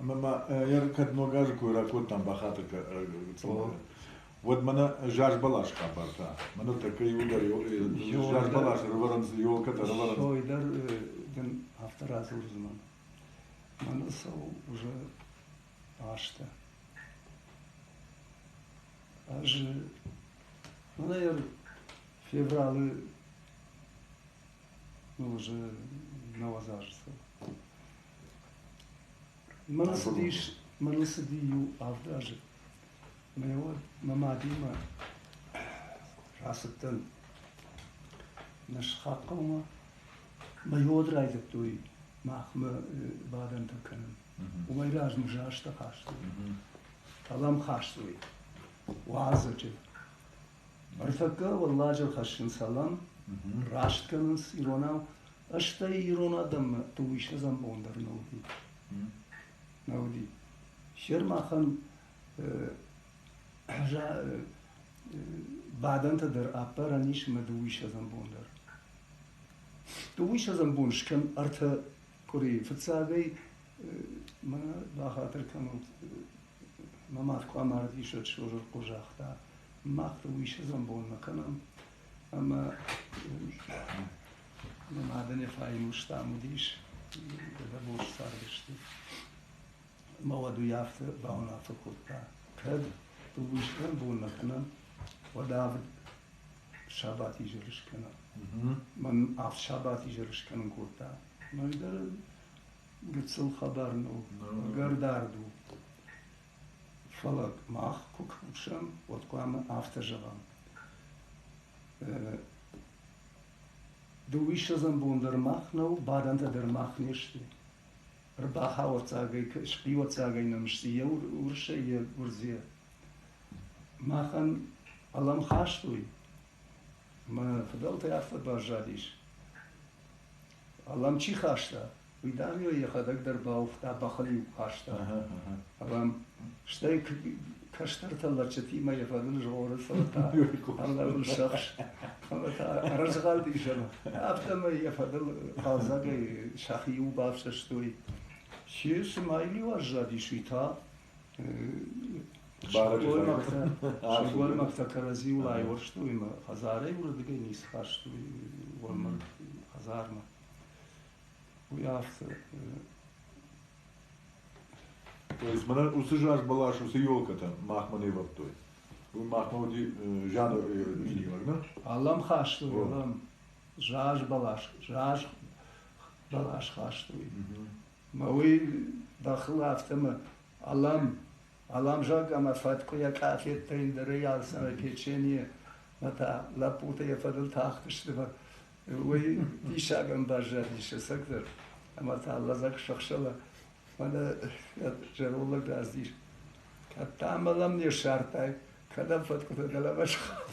Ӕмӕ ма кӕд ног азы кой ракодтам бахатыр уӕд мӕнӕ заз бӕлас хабар та. Мӕнӕ тӕккӕ иуылдӕр заз бӕлас ӕрӕвӕрынц, елкӕтӕ ӕрӕвӕрынц. Сой дӕр дын афтӕ радзурдзынӕн. Мӕнӕ цӕуы уже азтӕ. Ӕз мӕнӕ февралы ну, уже 90 азы цӕуы. Мӕныл цыдис, мӕныл цыди иу авд азы. Мӕ уӕд мӕ мадимӕ рацыдтӕн нӕ сыхаг хъӕумӕ. Мӕ йод райдыдтой махмӕ бадӕнтӕ кӕнын. Уымӕй размӕ зазтӕ хастой. Ӕлӕм хастой уалдзӕджы. Ӕртӕккӕ Уӕлладжыр хӕссынц ӕлӕм, раст кӕнынц иронау. Стӕй ирон адӕммӕ дыууиссӕдзӕм бон дӕр нӕ уыди. Нӕ уыди. Сер махӕн бадӕнтӕ дӕр ӕппарӕн ис ӕмӕ дыууиссӕдзӕм бон дӕр. Дыууиссӕдзӕм бон скӕн ӕртӕ къуырийы. Фыццагӕй мӕ бахатыр кӕнут, мӕ мад куы амардис, уӕд Созырхъо загъта, мах дыууиссӕдзӕм бон нӕ кӕнӕм, ӕмӕ мӕ мадӕн йӕ файнустам уыдис, дӕлӕбос цардысты. Ӕмӕ уӕд уый афтӕ бауынаффӕ кодта, кӕд дыууиссӕдзӕм бон нӕ кӕнӕм, уӕд авд сабатизӕр скӕнӕм. Мӕн авд сабатизӕр скӕнын кодта. Мӕ дӕр гыццыл хабар нӕу, ӕгӕр дард у. Фӕлӕ мах куы кусӕм, уӕд хъуамӕ афтӕ зӕгъӕм. Дыууиссӕдзӕм бон дӕр мах нӕу, бадӕнтӕ дӕр мах не сты. Ӕрбахауӕццагӕй, схъиуӕццагӕй нӕм сты йӕ уырысӕй, йӕ гуырдзыйӕ. Махӕн ӕлӕм хастой. Мӕ фыдӕлтӕй афтӕ баззадис. Ӕлӕм чи хаста, уый, дам-иу йӕхӕдӕг дӕр бауыгъта, бӕхыл-иу хаста. Ӕлӕм. Стӕй кӕстӕртӕ лӕджытимӕ йӕ фӕдыл згъоры, фӕлӕ та ӕлӕмыл сӕхс. Ӕмӕ та ӕрызгъӕлдис ӕмӕ афтӕмӕй йӕ фӕдыл хъӕлдзӕгӕй сӕхи-иу бафсӕстой. Се цыма йыл-иу аззадис, уый та Сылгоймӕгтӕ кӕрӕдзиуыл айуӕрстой ӕмӕ хӕдзарӕй уырдыгӕй ницы хастой уӕлмӕрд хӕдзармӕ. Уый афтӕ. То есть мӕнӕ уыцы заз бӕлас, уыцы елкӕтӕ махмӕ не вӕрдтой. Уый махмӕ уыди зианы миниуӕг, нӕ? Ӕлӕм хастой, ӕлӕм. Заз бӕлас, заз бӕлас хастой. Мӕ уый бӕхыл афтӕмӕ Алам, Алам зӕгъгӕ ӕмӕ фӕткъуыйӕ къафеттӕ ӕндӕрӕй алцӕмӕй печенье мӕ та лӕппутӕ йӕ фӕдыл тахтысты мӕ уый диссагӕн баззадис ӕцӕгдӕр. Ӕмӕ та лӕдзӕг сӕхсӕлы мӕнӕ зӕронд лӕг раздис. Кӕд та мӕлӕм не ссардтай, кӕдӕм фӕткъуытӕ дӕлӕмӕ схауд.